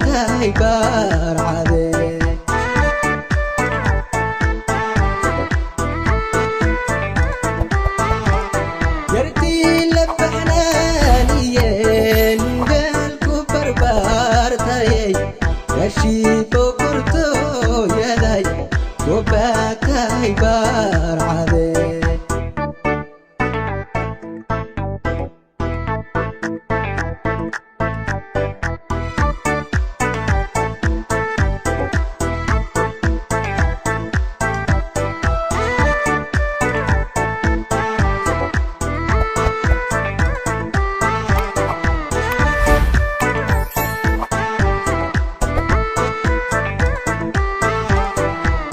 Gobaatay barcade. Yartii la baxnaaniyeen gaalku barbaartayay gashii boqortooyaday gobaatay barcade.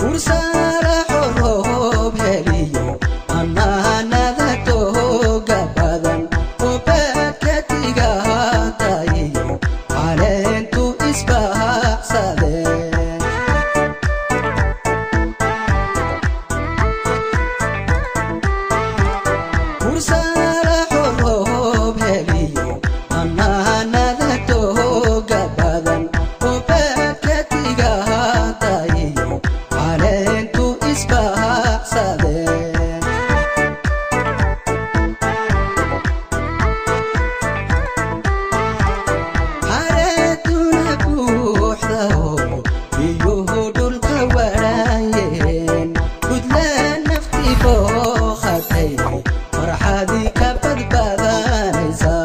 Ursara roob heliyo amaanada tooga badan oo baadka tigaatayiyo caleentu isbaaqsadeen. Ursara roob heliyo amaanada tooga badan oo baadka tigaatayiyo caleentu isbaaqsadeen. Xareeduna buuxda oo biyuhu dhulka waraayeen Puntland naftii booqatay farxadii ka badbadanaysa.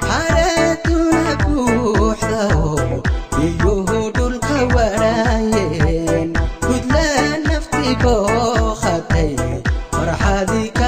Xareeduna buuxda oo biyuhu dhulka waraayeen Puntland naftii booqatay farxadii ka